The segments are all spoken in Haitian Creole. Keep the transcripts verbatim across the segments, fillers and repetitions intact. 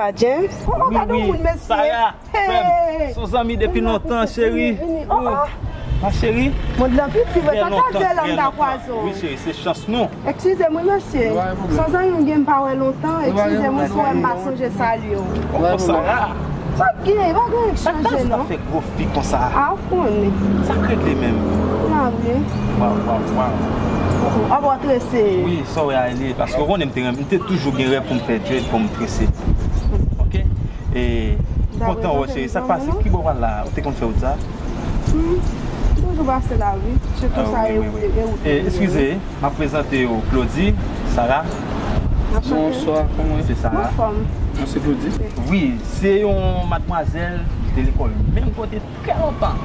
Adyen. Oh, oh, gade yon moun, mesye. Sarah, frè m, se yon zanmi depi lontan, cheri. Vini, vini. Oh, oh. Ma cheri. Mond lan piti, vre, sa ta di lè m ta kwaze w. Wi, cheri, se chans nou. Eskize m, wi, mesye. Se yon zanmi m gen m pa wè lontan. Eskize m, wi, si w wè m pa sonje salye w. Kòman sa? Sa k gen? Pa gen anyen k chanje, non. Sa fè gwo fi konsa? A, w konnen. Sa k regle menm? N a vle. Waw, waw, waw. Ap w trese. Wi, sa w wè a li, paske w konnen m te renmen, m te toujou gen rèv pou m fè dread, pou m trese. Ok? E, kontan wè w, cheri. Sa k pase? Ki bò w pral la? Ou te konn fè wout sa? Hmm, m toujou pase la, wi. Sitou sa e wout, e wout. E, eskize, m ap prezante w Claudie, Sarah. Bonswa, kòman w ye? Se Sarah. Anfòm. Mwen se Claudie. Wi, se yon madmwazèl ki te lekòl menm kote trè lontan.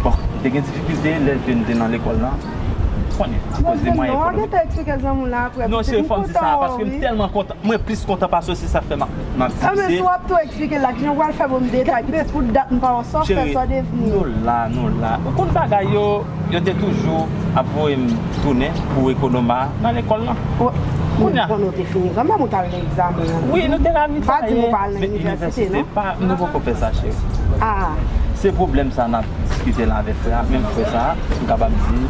Bon, m te gen difikilte lè l te, m te nan lekòl lan. Konnen, akoz de mwayen ekonomik. Non, cheri, fò m di sa, paske m tèlman kontan. Mwen plis kontan pase w, se sa k fè m ap, m ap di misye. Anben, si w ap tou eksplike l la, kijan w pral fè pou m detay, pitit, pou dat m pa wè sa w fè, sa w devni. Nou la, nou la. Ou konn bagay yo, yo te toujou ap voye m tounen pou ekonoma nan lekòl lan. Kounye a. Bon, nou te fini kanmenm, ou t al nan egzamen an. Wi, nou te ravitaye. Pa di m ou pa al nan inivèsite, non? Pa, nou poko fè sa, cheri. Ah. Se pwoblèm sa n ap diskite la avèk frè a, menm frè sa, m kapab di,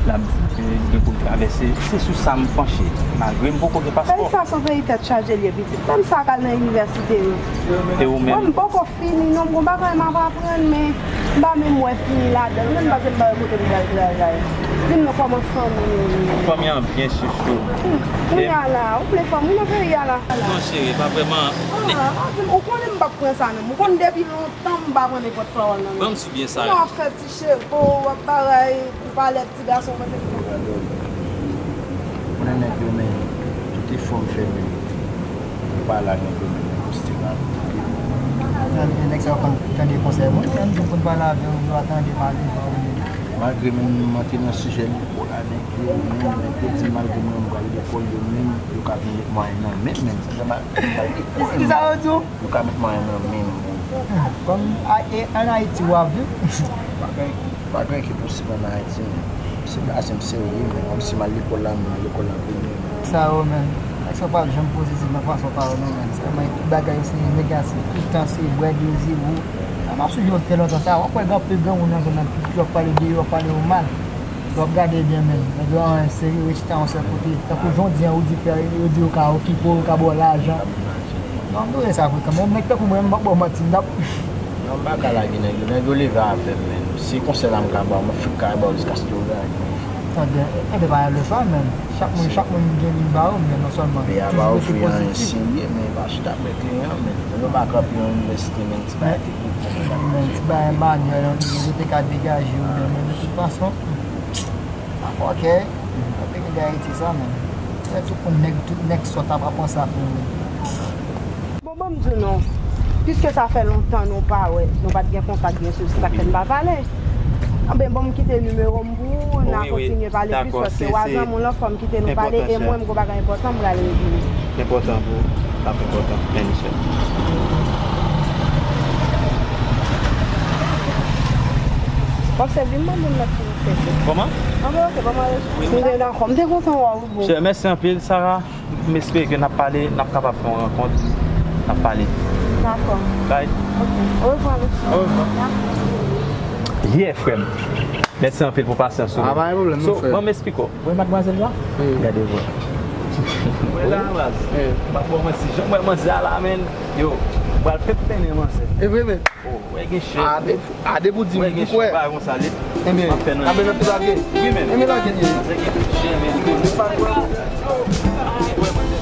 l ap di ke li gen pou l travèse. Se sou sa m panche, malgre m poko gen paspò. Peyi sa se yon peyi tèt chaje l ye, pitit. Menm sa k al nan inivèsite yo. E ou menm? Mwen, m poko fini, non, m gon bagay m ap aprann, men m pa menm wè fini ladan l, menm paske m pa wè kote m pral travay. Di m non, kòman fanmi w ye? Fanmi an byen, chouchou. Hmm, kounye a la, ou vle fanmi w nan peyi a la? Non, cheri, pa vrèman. Ah, ah, di m, ou konnen m p ap pran sa nan men w. Ou konn depi lontan m pa pran nenpòt pawòl nan men w. Ban m sou byen sa. Ou ap fè ti cheve w, w ap bagay, ou pa lè ti gason, mwen se. Konnen nèg yo menm, tout efò m fè menm, pou pale ak nèg yo menm, yo poste mal. Nèg sa yo konn tande konsèy moun, menm yo konn pale avè w, yo a tande pale ba ou menm. Malgre menm m antre nan sijè lipo la, nèg yo menm, nèg yo di malgre mwen m pral lekòl, yo menm, yo ka vin met mwayen nan men m, menm sa fè mal. Kisa yo di w? Yo ka met mwayen nan men m. Kòm a, e, ann Ayiti w ap viv. Pa gen, pa gen ki posib ann Ayiti, men. Se blaze m serye, men. Kòmsi m al lekòl la, m al lekòl la premye, men. Sa yo, men. Nèg sa yo p ap janm pozitif nan fason pa yo, non, men. Sèlman tout bagay yo se negatif. Tout tan se bwè de zero. Sa m ap swiv yo trè lontan sa. W ap wè gen anpil granmoun nan zòn nan ki ap pale de yo, ap pale yo mal. W ap gade byen menm. Nèg yo an serye, yo chita yon sèl kote. Tankou jodi an, ou di frè, yo di yo ka okipe w, yo ka ba w lajan. Non, m dwe sa vre kanmenm. Nèg tankou mwen, m p ap ba w manti, m t ap. Non, m pa ka lage nèg yo. Nèg yo leve avè m, men. Se konsèy la m ka ba w, m ap fèk ka ba w jiskaske w lage. Tande, tande pa lè sa menm. Chak moun, chak moun gen li ba yo, men non sèlman. Peyi a pa ofri anyen serye, men pa chita prete yon, men. Moun yo pa kanpe yon inivèsite, men. Ti bagay teknik, men. Men ti bagay manyèl, yon nèg yo te ka degaje yo, men, men de tout fason. Sa fòkè. Nan peyi Dayiti sa menm. Wè tout moun nèg, tout nèg sòt ap, ap panse ak moun. Bon, ban m di w non. Piske sa fè lontan nou pa wè, nou pa t gen kontak, byen si, se sa k fè n pa pale. Anben, ban m kite nimewo m pou ou, n a kontinye pale plis, paske w a zanmi w lan, fò m kite nou pale, e mwen, m gon bagay enpòtan m pral regle. Enpòtan pou ou. Sa enpòtan. Men, Michel. W ap sèvi m, ban m yon lòt ti mesye. Kòman? Anben, oke, ban m al. Wi. M te dakò, m te kontan wè w, wi, bro. Chè, mèsi anpil, Sarah. M espere ke n ap pale, n ap kapab fè yon rankont, n ap pale. Dakò. Bye. Oke. Orevwa, mesye. Orevwa. Mèsi. Yeah, frè m. Mèsi anpil pou pasyans ou. Ah, pa gen pwoblèm, non, frè. So, ban m eksplike w. Wè madmwazèl la? Wi. Gade vre. Wè la, baz. Wi. M ap ba w manti, jan m wè manzè a la, men, yo, m pral fè pennen manzè. E vre, men. Oh, wè gen chè. A de, a de pou di m, ou kwè? Wè gen chè, bagay konsa, li. Enben, m ap fè nan, a, bezwen tou lage. Wi, men. Enben, lage l ye. Manzè gen chè, men, li gen. Ou pa kwè, ou kwè manzè.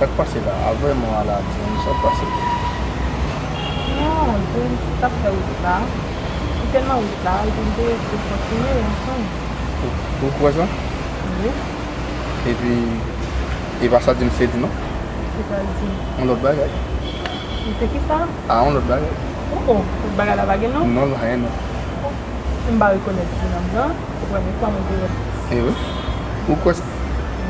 Sa k pase la? Avè mwen a la, di m sa k pase. Non, m te, m t ap fè wout la. M te nan wout la, epi m te rete kontinye ansanm. Ou kwè sa? Wi. Epi, e pa sa James te di non? Ki sa l di? Yon lòt bagay. Li te ki sa? A, yon lòt bagay. Oh, oh, lòt bagay la pa gen non? Non, l pa gen non. M pa rekonèt ti nonm nan. Se premye fwa mwen te wè. E wi. Ou kwè sa?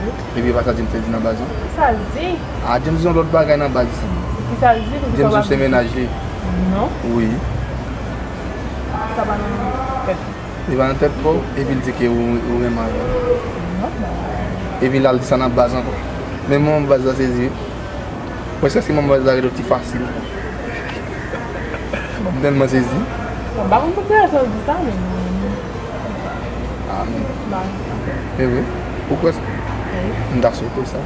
Wi. Epi, e pa sa James te di nan baz lan? Ki sa l di? A, James di yon lòt bagay nan baz. Ki sa l di? James di se mennaj li. Non. Wi. Sa pa nan tèt. Li pa nan tèt pa w, epi l di ke ou, ou renmen avè l. Epi l al di sa nan baz ankò. Men manman baz la sezi wi. Mwen sèske manman baz la rele w ti fasil. M tèlman sezi. Bon, m pa konn poukisa w di sa, men. A, men. Ba. E vre? Ou kwè sa? Wi. M ta swete sa.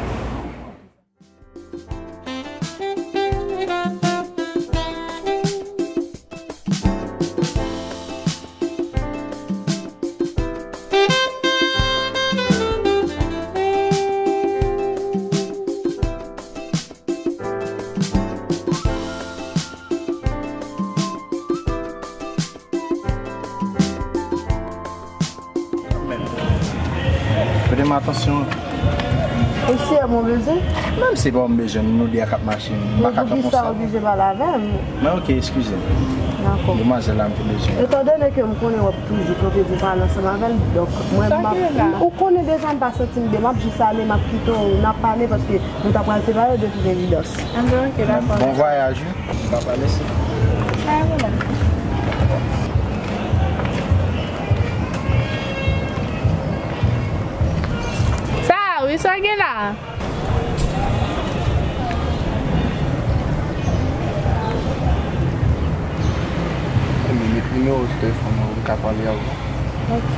Prete m atansyon. Ou si e mwen bezwen? Menm si se pa w m bezwen, nou de a k ap mache, m pa ka pran konsa. Men poukisa w oblije pale avè m? Men oke, eskize m. Dakò. Demwazèl la m te bezwen. Etandone ke m konnen w ap toujou kanpe pou pale ansanm avè l, donk mwen m ap, ou konnen deja m pa santi m byen, m ap jis ale, m ap kite w, n ap pale paske nou ta pral separe de tout evidans. Anben, oke, dakò. Bon vwayaj wi. Papa, mèsi. Pa gen pwoblèm. Sa a wi, sa gen la? Ebyen, met nimewo sou telefòn mwen pou m ka pale avè w. Ok.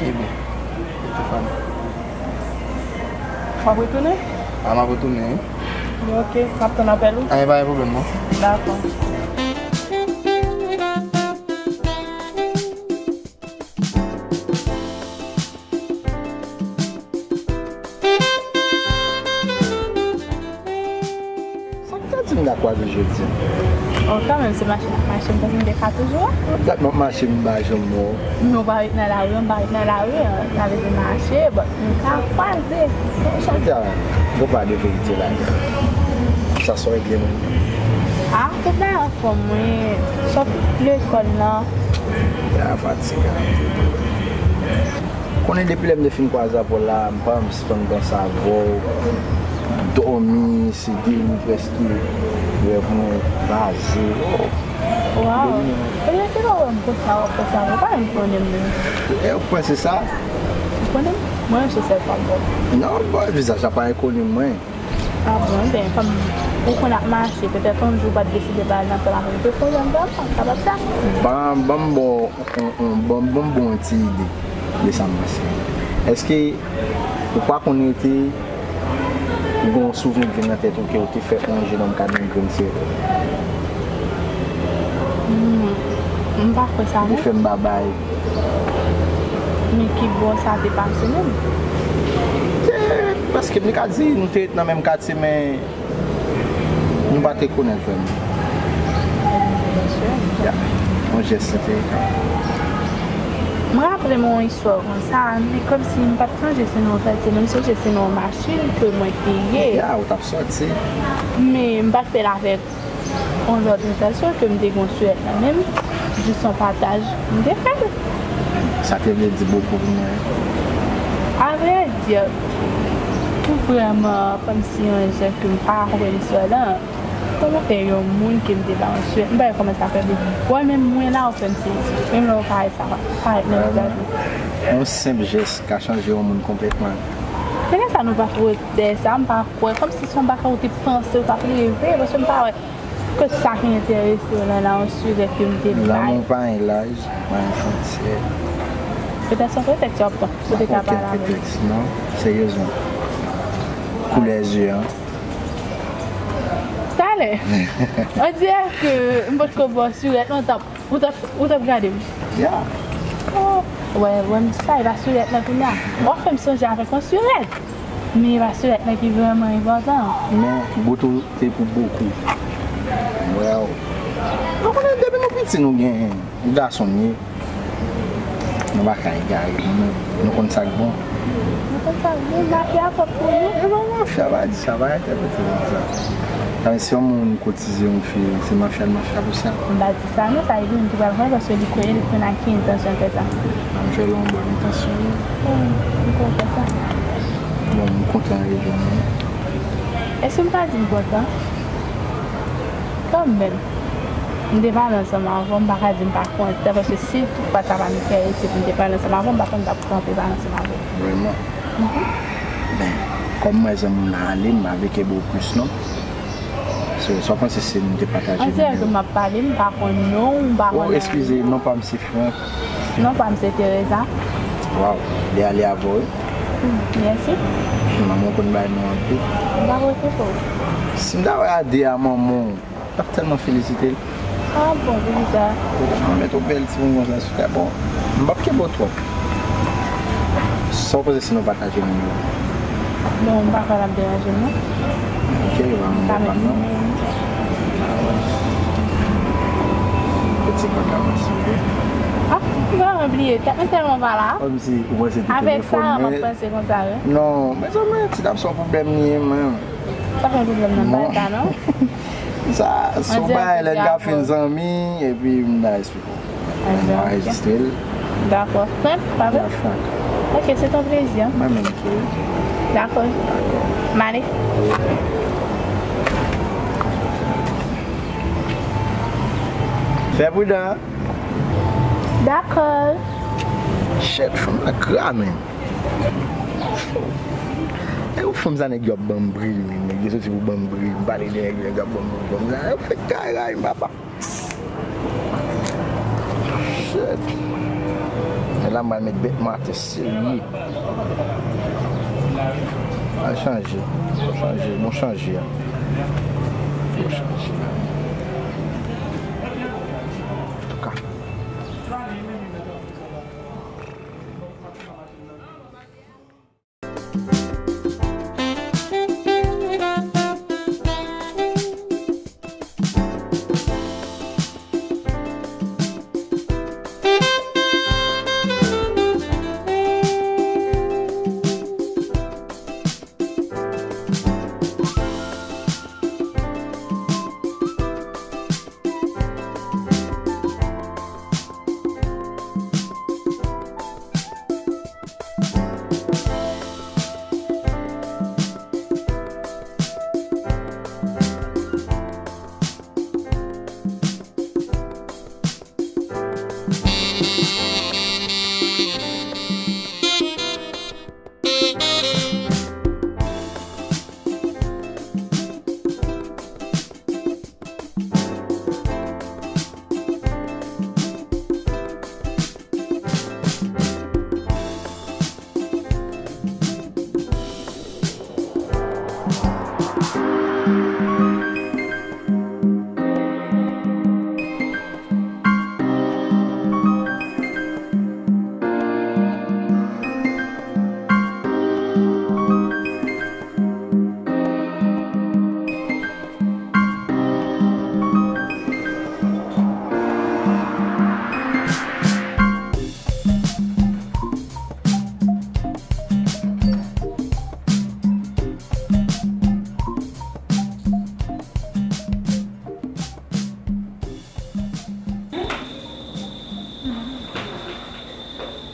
Ebyen, Estefani. W ap retounen? A, m ap retounen, wi. Bon, ok, m ap tann apèl ou. A, pa gen pwoblèm, non. Dakò. Sa k fè di m ka kwaze jodi a? O, kanmenm, se mache n ap mache, m panse m te ka toujou wè. Gad m ap mache, m pa janm wè w. Men w pa ret nan lari an, m pa ret nan lari an, sa vle di mache, but nou ka kwaze. Chak jou, gen pa de verite ladan. Sa se yon regle moun. A, tout bagay anfòm, wi. Sòf lekòl lan. Ya, fatiga. Konnen depi lè m te fin kwaze avè w la, m pa janm sispann panse avè w. Dòmi, se de mi prèske, rèv mwen baze. Oh. Wow. Ebyen, se pa wè m konsa, w ap panse avè w, pa menm konnen m menm. E, ou panse sa? Ou konnen m? Mwen menm se sèl pa m wè. Non, bon, vizaj la pa enkoni mwen. A bon, ben, kòm ou konn ap mache, petèt yon jou w pa t deside pale ansanm avè m, se pwoblèm pa m, sa pa t sa. Ban, ban m bon, on, on, ban, ban m bon ti ide de sa m panse. Èske ou pa konn rete, ou gen yon souvni k vin nan tèt ou ke ou te fè yon jenòm k ap vin grenn sou ou? Hmm, m pa kwè sa, non. Ou te fè m babay. Men ki bò sa te pase menm? Te, paske m te ka di, nou te ret nan menm katye, men nou pa te konnen l vrèman. Ya, yon jès se te. M raple m yon istwa konsa, men kòmsi m pa t sonje se nan yon katye, men m sonje se nan yon machin ke mwen te ye. Ya, ou t ap sòti. Men m pa t fè l avèk yon lòt entansyon ke m te gen yon sirèt nan men m, jis yon pataj, m te fè l. Sa te vle di bokou pou mwen. A vrè di, pou vrèman, kòmsi yon jan ke m pa kwè istwa lan, kòman fè yon moun ke m te ba yon sirèt, m pa wè kòman sa fè vle di. Wè, menm mwen la, ou fè m sezi. Menm lè ou parèt sa, parèt nan vizaj ou. Yon senp jès ka chanje yon moun konplètman. Se konsa nou pa t wè dèyè sa, m pa kwè, kòmsi se yon bagay ou te panse, ou t ap reve, paske m pa wè. Ke sa ki enterese w nan, nan yon sijè ke m te bay. Lanmou pa gen laj, pa gen fwontyè. Petèt se yon pretèks w ap pran pou te ka pale avè m. Pa gen okenn pretèks, non. Seryezman. Koulè zye an. Talè. On dirè ke m potko ba w sirèt, non, t ap, ou t ap, ou t ap gade m. Ya. Oh, wè, wè, m sa, e pa sirèt nan kounye a. W ap fè m sonje avèk yon sirèt. Men e pa silèt la ki vrèman enpòtan. Men bout ou te pou bokou. Well, nou konnen depi nou piti nou gen gason nou ye. Nou pa ka egare, nou, nou konn sa k bon. Nou konn sa k bon, mafya fòt pou nou. E pa mafya, pa di sa, pa entèprete l konsa. Sa vle si yon moun kotize yon fi, se mafya l mafya pou sa. M pa di sa non, sa vle di m tou pral fè l paske li kwè li konn ak ki entansyon l fè sa. M fè l yon bòn entansyon wi. Wi, m konn fè sa. Bon, m kontan rejwenn ou. Èske m ka di m kontan? Kanmenm. M te pale ansanm avè w, m pa ka di m pa kontan, paske si toutfwa sa pa t fè, se pou m te pale ansanm avè w, m pa konn m t ap kanpe pale ansanm avè w. Vrèman? Mhm. Men, kòm m wè zanmi w nan ale, m pa vle kenbe w plis non. So, sa w panse si m te pataje nimewo? An dirèk m ap pale, m pa konn non w, m pa konn anyen. Oh, eskize, non pa m se Frank. Non pa m se Teresa. Waw, li ale avè w wi. Hmm, mèsi. Manman w konn bay non anpil. M pa pote pou ou. Si m ta wè a de a manman w, m t ap tèlman felisite l. Ah bon, poukisa? Ou te fè yon met ou bèl timoun konsa sou tè bon. M p ap kenbe w twòp. Sa w panse si nou pataje nimewo? Bon, m pa kwè l ap deranje m non. Ok, yo pa mande pa m non. Ah wè. Peti pa ka mwen sou. Ah, m vrèman bliye. Tèt mwen tèlman pa la. Kòmsi ou panse te telefòn mwen. Avèk sa, m ap panse konsa wi. Non, mezanmi, ti dam se yon pwoblèm li ye, man. Pa gen pwoblèm nan bagay sa non. Sa, se yon bagay lè n ka fin zanmi, epi m ta esplike w. Mwen anrejistre l. Dakò. Frank, pa vre? Ya, Frank. Ok, c'est un plaisir. Mwen menm tou. Dakò. M ale. Fè pridan. Dakò. Shit, fanm nan gra, man. E ou fanm sa nèg yo ap ban m bri, wi. Nèg yo soti pou ban m bri. M pale de nèg yo ap ban m bri. Fanm sa, yo fè kay ray, papa. Shit. E la m pral met bèt m atè serye. Al chanje. Chanje. Bon chanje a. Bon chanje. Antouka.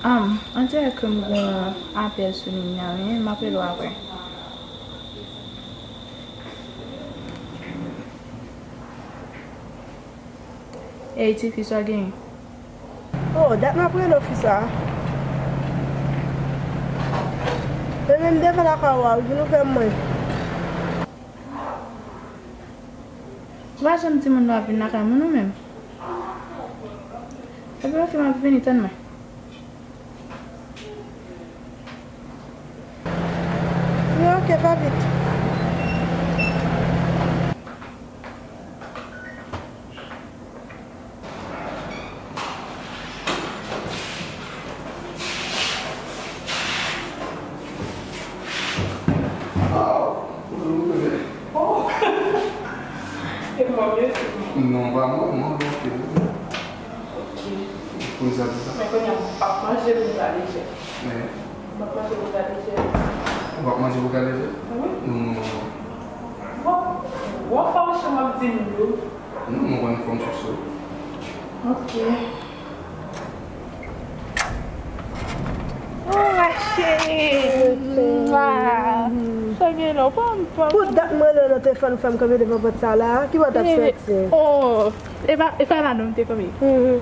Ann, on dirè ke m gen yon apèl sou liy la, wi, m ap rele w apre. Ey, tifi, sa w genyen? Oh, dat m ap rele w, fi sa. Men menm devan lakay ou a, ou vin ouvè mwen. Ou pa janm di moun lè w ap vin lakay moun ou menm. Epi oke, m ap vini, tann mwen. Wi, oke, fè vit. Non, pa mwen, mwen, mwen, mwen. Ok. Poukisa w di sa? Men kounye a, m p ap manje bouga lejè. Men. M p ap manje bouga lejè. Ou p ap manje bouga lejè? Wi. Non, non, non, non. Bon, w ap fache m ap di m yo. Non, mwen konn fòm sou sou. Ok. Oh, ma chérie. Mwa. Sa gen lò, pa m, pa m. Pou dat mwen rele w nan telefòn, fè m kanpe devan pòt sa la. Ki bò w t ap soti? Oh, e pa, e pa la non m te kanpe. Mhm.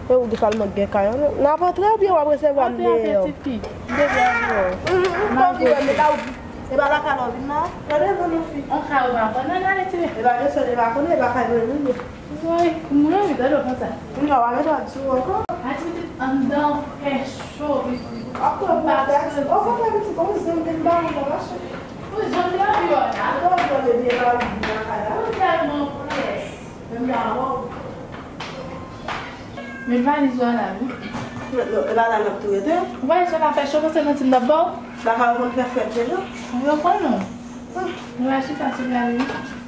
E ou ki sèlman gen kay an, non? N ap antre oubyen w ap resevwa m deyò? Antre, antre, tifi. M te di antre. Mhm, m konn ki wè, men la ou, e pa lakay la ou vin la? Gade bon nou fi. On ka ou pa konn, ale, tifi. E pa kesyon de pa konnen, e pa kay mwen nou ye. Woy, mwen anvi gade w konsa. Kounye a w a mete w ap di w ankò. A ti pitit anndan fè cho, pitit. Ap pran pwotèks. Okontrè, pitit, bon, zen te m ba ou nan mache. Pou jan m te anvi wè w la. Ou anvi wè bebe pa ou vin lakay la. Ou tèlman près. Men m ta wè w. Men valiz ou a la, wi. Non, non, e pa la n ap tou rete. Ou pa wè jan l ap fè cho, panse manti m t ap ba w? Lakay ou konn fè frèt deja. Yo konn non. Hmm. Nou va chita sou la, wi.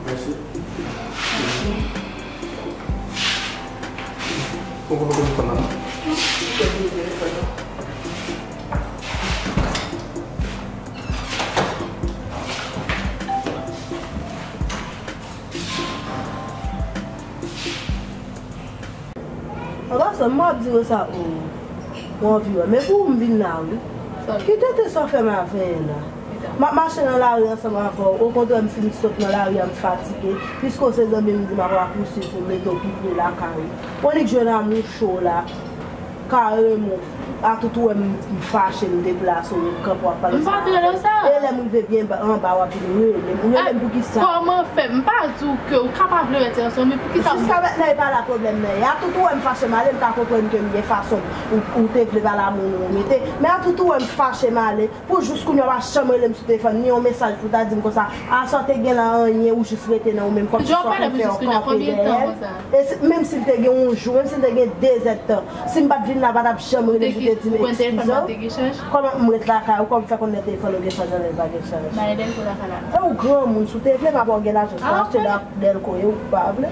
Mèsi. Ou pa konn fanm nan? An pasan, m ap di w sa, o, ou anvi wè. Men pou ou m vin la, wi. Ki tenten sa w fè m avè la? M ap mache nan lari ansanm avè w. Okontrè, m fin sot nan lari a, m fatige. Piske w se zanmi m, m di m ap rapousuiv pou m mete w pi pre lakay ou. Ou annik jwenn amou cho la. Kareman. Atoutou wè m, m fache, m deplase, ou ret kanpe w ap pale sa. M pa t rele w sa. E lè m rive byen ba, anba, w ap vin rele m. Ou rele m pou ki sa? Kòman fè? M pa di w ke ou kapab vle rete ansanm, men pou ki sa? Jiska mentnan, e pa la pwoblèm nan ye. Atoutou wè m fache m ale, m ka konprann ke m gen fason ou, ou te vle ba l amou nou mete. Men atoutou wè m fache m ale. Pou jis kounye a w pa janm rele m sou telefòn, ni yon mesaj pou w ta di m konsa, a sa w te gen la anyen, ou jis rete nan ou menm, kòmsi sa w konn fè yon kanpe dèyè l. E si, menm si l te gen yon jou, menm si l te gen de zèdtan, si m pa t vin la, pa t ap janm rele m pou te di m ekskize w. Kòman m ret lakay ou, kòman m fè konn lè telefòn ou gen chaj anlè l pa gen chaj? E ou granmoun, si w te vle, papa w gen lajan, si w achte dèlko, e ou pa vle.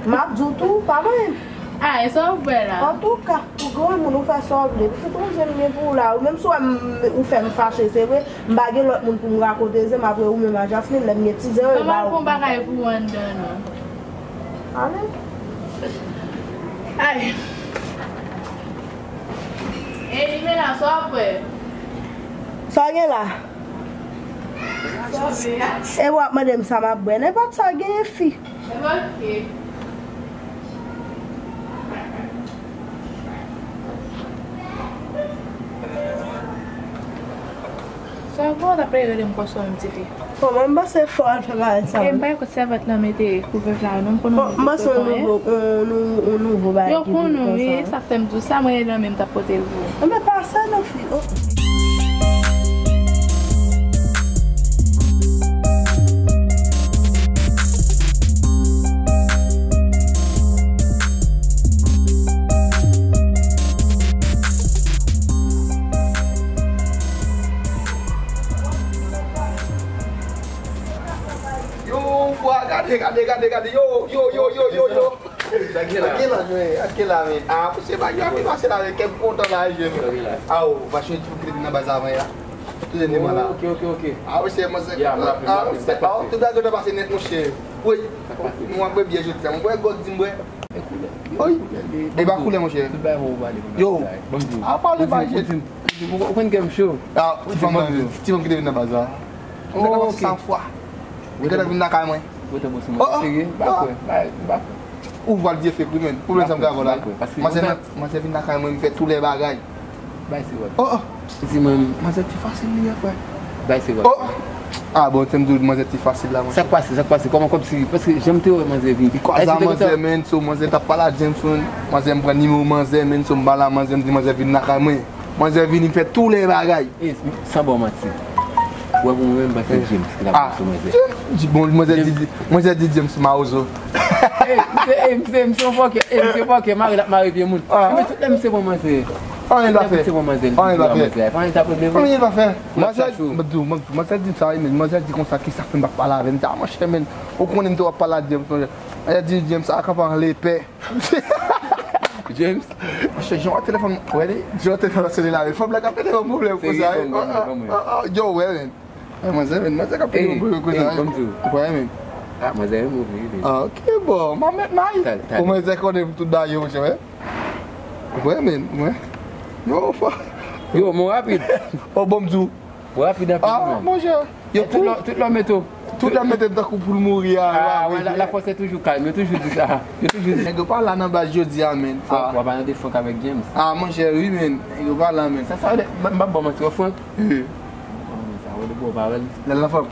M ap di w tou, pa manyen m. Ay, sa w fè la? Antouka, ou granmoun, ou fè sa w vle. Pitit, ou zen m gen pou ou la. Ou menm si w wè m, ou fè m fache, se vre. M pa gen lòt moun pou m rakonte zen m apre ou menm a Jasmine, lè m gen ti zen yo, e ba ou. Mwen pral fè yon bagay pou ou anndan, non. Ale. Ay. E li men la, sa w ap fè? Sa w gen la? Sa w ap fè a? E w ap mande m sa m ap bwè. Nenpòt sa w genyen, fi. Ok. Sa w ap fè, w ap rele m konsa menm, tifi? Bon, mwen panse fò al fè bagay sa. E m pa gen kot sèvant lan mete kouvèv la non, m konnen. Bon, m panse yon nouvo, yon nou- yon nouvo bagay. Yo ki vin konn wi, konsa. Sa fè m di w sa, mwen e lanmen m t ap pote l pou ou. Anben pase non fi. Oh. Yo, bwa, gade, gade, gade, gade, yo, yo, yo, yo, yo, yo. Sa gen la? Sa gen la, men, sa gen la, men. Ah, mesye, bagay yo ap pase la, men, kè m kontan la, jèm. Sa gen la? Ah, oh, va chanje ti bouke nan baz avan ya. Tout de demen la. Ok, ok, ok. Ah, mesye, mwen se, ah, mesye, ah, tout bagay yo pase nèt, monchè. Wi. Nou ap bwè byè jodi a. Mwen bwè gòt di m bwè. Wi. E pa koulè, monchè. Yo. Ah, pale pa jèt. Ou konn kè m cho. Ah, ti fanm nan, ti fanm ki te vin nan baz la. Mwen te kòmanse san fwa. Mwen te vin lakay mwen. Ou te bon sou mwen serye? M pa kwè. M pa kwè. Ou pral di efèk wi, men. Pwoblèm sa m ka avè w la. Manzè, manzè vin lakay mwen, m fè tou lè bagay. Bay se wòl. Oh, oh. Di mwen, manzè ti fasil li ye, frè. Bay se wòl. Oh. Ah, bon, te m di w manzè ti fasil la, monchè. Sa k pase, sa k pase? Kòman, kòmsi, paske jan m te wè manzè vin. Li kwaze a manzè, men, so manzè t ap pale a James, men. Manzè, m pran nimewo manzè, men, so m pale a manzè, m di manzè vin lakay mwen. Manzè vini, m fè tou lè bagay. E, san ba w manti. Wè, pou mwen menm, m panse James ki t ap sou manzè. James, bon, manzè di, manzè di James mawozo. E, misye, e, misye, misye yon fòkè, e, misye fòkè, mare l ap mare vye moun. Ah. Men tout lè misye pran manzè. Anyen l pa fè. Anyen l pa fè. Anyen l pa fè. Anyen l pa fè. Manzè, m ap di w, m ap di w, manzè di sa, men manzè di konsa, kisa k fè m pa pale avè l? M di, ah, monchè, men, ou konnen m te w ap pale a James, monchè. Manzè di James, a ka pa anle pè. James. Monchè, jan w wè telefòn, wè li, jan w wè telefòn sone la, men fanm la ka pete yon pwoblèm konsa, wi. Yo, wè, men. Manzè, men, manzè ka pete yon pwoblèm konsa, wi. Wè, men. Ah, manzè, yon move, wi. Ah, ok, bon, m a met may. Ou manzè konnen pou tout bagay yo, monchè, wè. Wè, men, wè. Yo, fò. Yo, mwen rapid. Oh, bon, m di w. Ou rapid anpil, non. Ah, monchè. Yo, tout lè, tout lè w mete w. Tout lè w mete m tankou poul mouri a. Ah, wè, la, la force est toujours calme. Yo toujou di sa. Yo toujou di. Nèg yo pa la nan baz jodi a, men. Frank, w ap al nan de Frank avèk James. Ah, monchè, wi, men. Nèg yo pa la, men. Sa, sa, m p ap ba w manti, wè, Frank. Wi. Sa, wè, de bon, pa wè l. Lè l anfòm.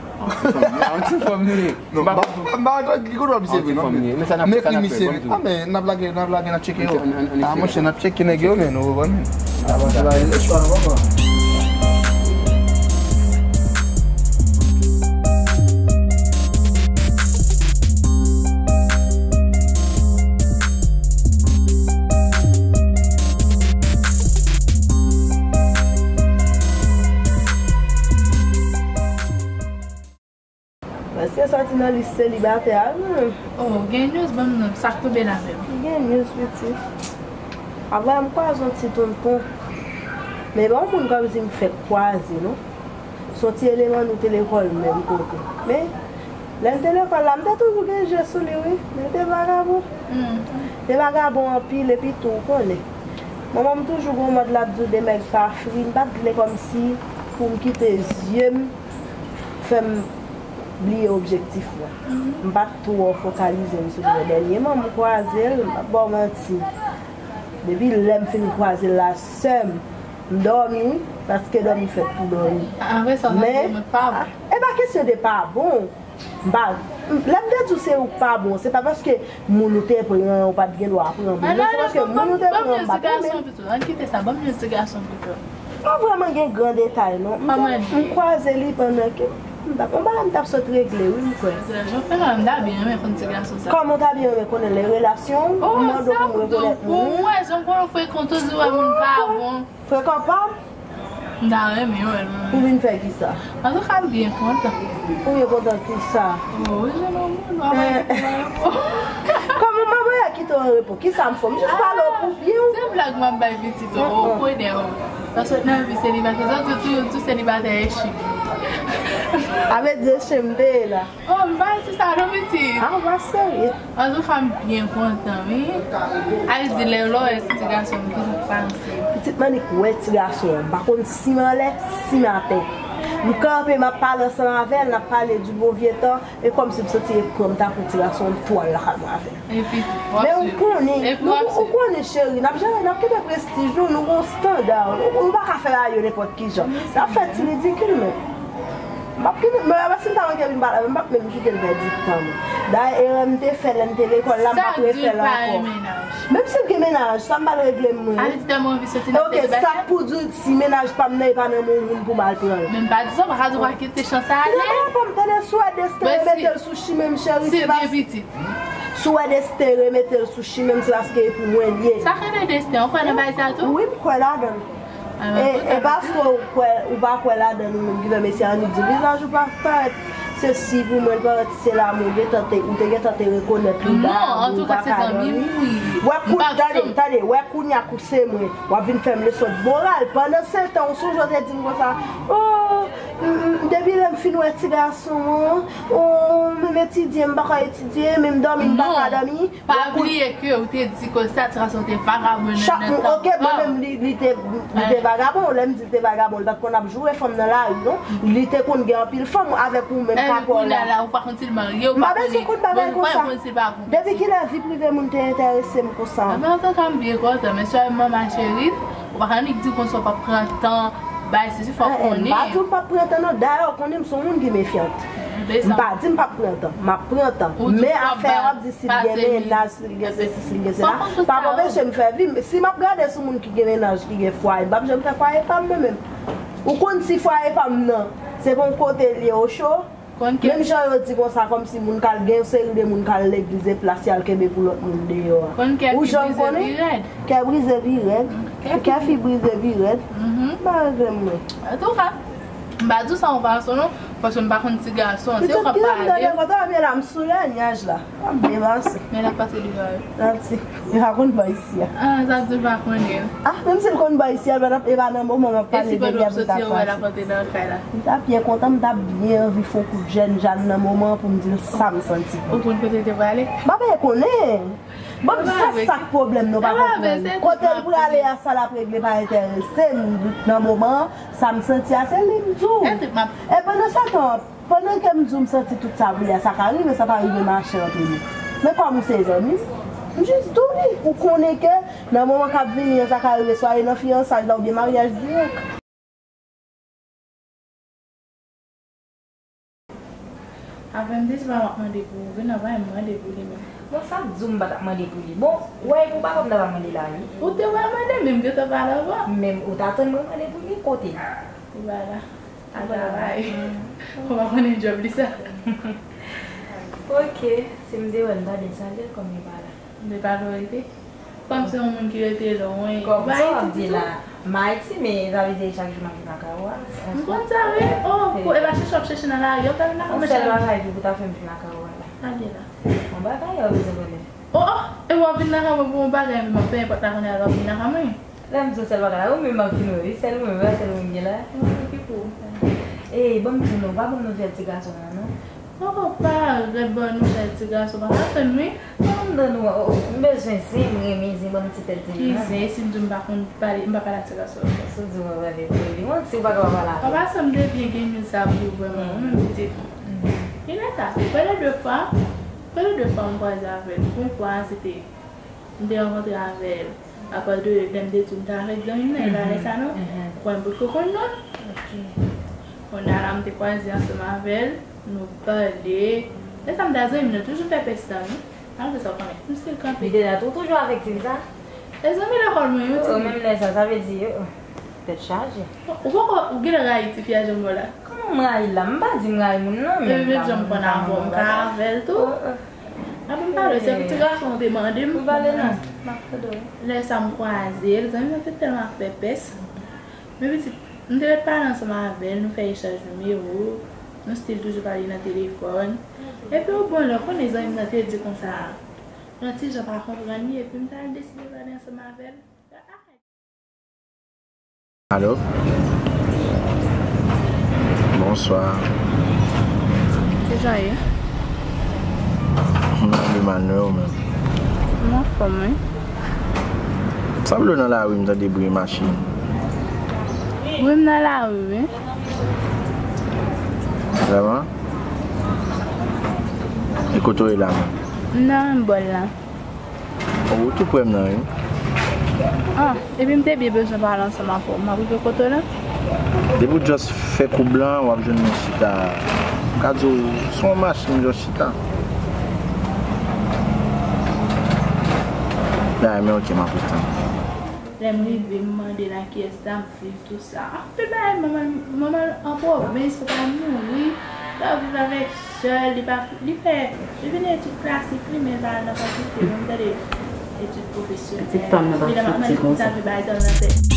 An ti fòm li ye. Non, m pa, m pa, m pa antre ki kote w ap misye vin, non. Men sa n ap, sa n ap fè, bon. Ah, men n ap lage, n ap lage, n ap tcheke yo. Ah, monchè, n ap tcheke nèg yo, men, nou konprann, men. Avanse la, e chwa nou poko. Èske sòti nan lis selibatè a, non? Oh, gen news, ban m non, sa k tonbe la menm? Gen news, pitit. Avè m kwaze yon ti tonton. Men bon, moun kòmsi m fèk kwaze, non. Se yon ti eleman nou te lekòl menm kote. Men, lè n te lekòl la, m te toujou gen je sou li, wi. Men l te vagabon. Te vagabon anpil, epi tou, ou konnen. Manman m toujou gon mòd l ap di w de mèg pa fri, m pa t vle kòmsi pou m kite zye m fè m bliye objektif mwen. M pa t twò fokalize m sou li, men dènyèman m kwaze l, m p ap ba w manti. Depi lè m fin kwaze l la, sè m, m dòmi, paske dòmi fèt pou dòmi. Apre sa, w ta di mwen pa bon. Men, a, e pa kesyon de pa bon. M pa, m, lè m te di w se ou k pa bon, se pa paske moun ou te pran an, ou pa t gen dwa pran moun nan, se paske moun ou te pran an pa t renmen. Ann kite sa, ban m yon ti gason pito. Pa vrèman gen gran detay, non. M, m kwaze li pandan ke m t ap, yon bagay m t ap sot regle, wi, m kwè. Jan fè la, m ta byen renmen konn ti gason sa. Kòman w ta byen renmen konnen l? Relasyon w? M mande w pou m rekonèt moun. Ou wè, jan konnen w frekan, toujou wè moun pa bon. Frekan pa m? M ta renmen wè l, mwen. Ou vin fè kisa? Antouka, m byen kontan. Ou byen kontan kisa? Oh, wi, jan nou moun, nou ap. Kòman manman an kite w an repo? Kisa m fè w? M jis pale w pou byen w. Se blag m ap bay pitit ou, ou konnen w. Paske nan vi selibatè, sa tou, tou, tou selibatè e chim. A vle di e chim te ye la. Oh, m pa di sa non, pitit. Ah, ou pa serye. Antouka, m byen kontan, wi. Al di lè w wè ti gason m, kisa k panse? Pitit m annik wè ti gason an. M pa konn si m anlè, si m atè. M kanpe, m ap pale ansanm avè l, n ap pale di bon vye tan. E kòmsi m santi e pran m ta pran ti gason an, m tou al lakay mwen avè l. Epi, men ou konnen, nou, ou konnen, cheri, n ap jere, n ap kenbe prestij nou, nou gon estanda, nou, nou pa ka fè bagay yo nenpòt ki jan. N ap fè ti ridikil, men. M p ap kite, men si m ta manke vin pale avè l, m p ap menm kite l pèdi tan, non. Dayè, erè m te fè lè m te lekòl la, m p ap refè l ankò. Menm si l gen mennaj, sa m pral regle m, mwen. Sa vle di tèlman anvi soti nan selibatè. Ok, sa k pou di si mennaj pa m nan, e pa nan men yon moun pou m al pran l. Men m pa di sa, m pa ka di w pa kite chans sa ale. Tande, si w wè desten remete l sou chimen m, cheri, se pa. Si w wè desten remete l sou chimen m, se paske e pou mwen l ye. Sa k rele desten, ou kwè nan bagay sa tou? Wi, m kwè ladan l. E, e paske ou kwè, ou pa kwè ladan nou menm ki fè mesye Annik di vizaj ou pa parèt sesi pou mwen, parèt sela, mwen gentan te, ou te gentan te rekonèt li ba ou pa ka dòmi. Wè kounye a, tande, tande, wè kounye a kou se mwen, w ap vin fè m leson de moral. Pandan se tan, ou sonje w te di m konsa, o, m, m, depi lè m fin wè ti gason an, o, m etidye, m pa ka etidye, men m dòmi, m pa ka dòmi. Pa bliye ke ou te di ke sa ti gason te vagabon nan tan. Chak moun, ok, mwen menm, li, li te, li te vagabon. Lè m di li te vagabon, li pa t konn ap joure fanm nan lari, non. Li te konn gen anpil fanm avèk ou menm kapò la. Kounye a la, ou pa konn si l marye, ou pa konnen. M pa bezwen konn bagay konsa. Depi kilè vi prive moun te enterese m konsa? Anben, antouka, m byen kontan, men sèlman, ma chérie, ou pa ka annik di konsa w p ap pran tan, bay sesi, fò w konnen. M pa di w m p ap pran tan, non. Dayè, ou konnen m se yon moun ki mefyant. M pa di m p ap pran tan. M ap pran tan. Men afè w ap di si l gen mennaj, si l gen sesi, si l gen sela, pa anpeche m fè vi m. Si m ap gade sou moun ki gen mennaj, ki gen fwaye, m p ap janm fè fwaye pa m mwen menm. Ou konn si fwaye pa m nan, se pa yon kote l ye o cho. Menm jan yo di konsa, kòmsi moun k al, gen yon seri de moun k al legliz epi l al kenbe pou lòt moun deyò a. Ou janm konnen? Kè brize pi rèd. Kè fi brize pi rèd. M pa regle m mwen. Antouka, m pa di w sa yon fason non, paske m pa konn ti gason. Se ou k ap pale. Pitit ki nan m tande kontan, men la m sou lanyaj la. M ap byen pase. Men l ap pase devan yo. Santi. Li pa konn bò isi a. Ah, sa di l pa konnen. Ah, menm si l konn bò isi a, l pa t ap, e pa nan moman m ap pale de li a pou l ta pase. E si Bob soti, yo wè l ap antre nan kay la? M t ap byen kontan, m t ap byen anvi fè yon kout jèn jan nan moman an pou m di l sa m santi. Ou konn kote l te prale? M pa byen konnen. Bon, sa, sa k pwoblèm nou pa konprann. Kote l prale a, sa l ap regle pa enterese m nan moman an. Sa m santi a, se li m di w. E pandan se tan, pandan ke m di w m santi tout sa pou li a, sa ka rive, sa pa rive mache antre nou. Men kòm ou se zanmi m, m jis di w li. Ou konnen ke nan moman k ap vini an, sa ka rive swa e nan fiyansaj la oubyen maryaj dirèk. Avè m te di pa m ap mande pou ou, vin nan pa m mande pou li menm. Bon, sa k di w m pa t ap mande pou li? Bon, ou wè, e pou pa kòm m ta va mande la, wi. Ou te wè mande, men m gentan pale avan. Men ou ta tann mwen mande pou li, kote l? Li pa la. Li travay. Ou pa konnen djòb li sa. Ok, si m te wè l, m ta byen salye l kòm li pa la. Li pa lwen rete. Kòm se yon moun ki rete lwen, ou pa Ayiti ditou? M Ayiti, men sa vle di chak jou m ap vin lakay ou a. M konn sa, wi. Oh, e pa chèche w ap chèche nan lari, w ap vin lakay mwen chak jou. Yon sèl bagay ki pou ta fè m vin lakay ou a la. Sa l ye la? Yon bagay ou bezwen konnen. Oh, oh, e w ap vin lakay mwen pou yon bagay, men m ap fè nenpòt la kounye a, w ap vin lakay mwen. Lè m di w sèl bagay la, ou menm m ap vin wè, wi, sèl ou menm, e pa sèl ou menm gen la. Mwen ki pou ou. Ey, ban m di nou, pa ban m nouvèl ti gason an, non. Oh, pa rèd ban nouvèl ti gason, pa ka tann, wi. Ban m tann ou, oh, m bezwen zen, m renmen zen, ban m ti tèt zen. Ki zen, si m di w m pa konn pale, m pa pale ak ti gason. Si w di w pa pale pou li, manti, ou pa ka pa pale avè l. An pasan, m te byen gen moun sa pou ou vrèman, ou menm pitit. Genlè sa, prè de de fwa, prè de de fwa m kwaze avè l. Yon fwa, se te M te rankontre avè l. Apre de lè m te di w m t avèk zanmi m nan, e pa lè sa non. Kwè m potko konn non l. Kounye a la m te kwaze ansanm avè l, nou pale. Lè sa m t a zanmi m nan toujou fè pès nan nou. Malgre sa w konnen, m still kanpe. Li te la tou, toujou avèk ti fi sa? E zanmi lekòl mwen yo, ti fi. Menm lè sa, sa vle di, oh, tèt chaje. Ou poko, ou genlè rayi ti fi a jan m wè w la. Kòman m rayi l la? M pa di m rayi moun non, men m pa konn avè l tou. Apre m pale, se pou ti gason an te mande m. Ou pale non. M ap tande w. Lè sa m kwaze l, zanmi m nan te tèlman ap fè pès. Men pitit, m te ret pale ansanm avè l, nou fè echanj nimewo, nou still toujou pale nan telefòn. Epi yon bon lè, ou konnen zanmi m nan te di konsa, yon ti jan pa konprann li, epi m t al deside pale ansanm avè l. Alo? Bonswa. Kijan ye? Mwen pi mal, non, ou menm? M anfòm, wi. Sa vle w nan lari, m tande bri machin. Wi, m nan lari, wi. Vrèman? E kote w ye la menm? M nan menm bò l la. Ou tou prè m nan, wi. Ah, epi m te byen bezwen pale ansanm avè w. M ap rive kote w la? Depi w just fè koub lan, w ap jwenn mwen chita. M ka di w, se yon machin m just chita. Dayè, men oke, m ap ret tann. Lè m rive, m mande l a kiyès la, m viv tou sa. Anpil bagay, manman, manman an pwovens, papa l mouri. Lè w viv avèk sè l, li pa, li fè, li vin etid klasik, li, men l pa al nan fakilte, non, m tande etid pwofesyonèl. Pitit pa m nan pa fouti konsa. Epi lè m ap mande sa, vye bagay sa nan tèt.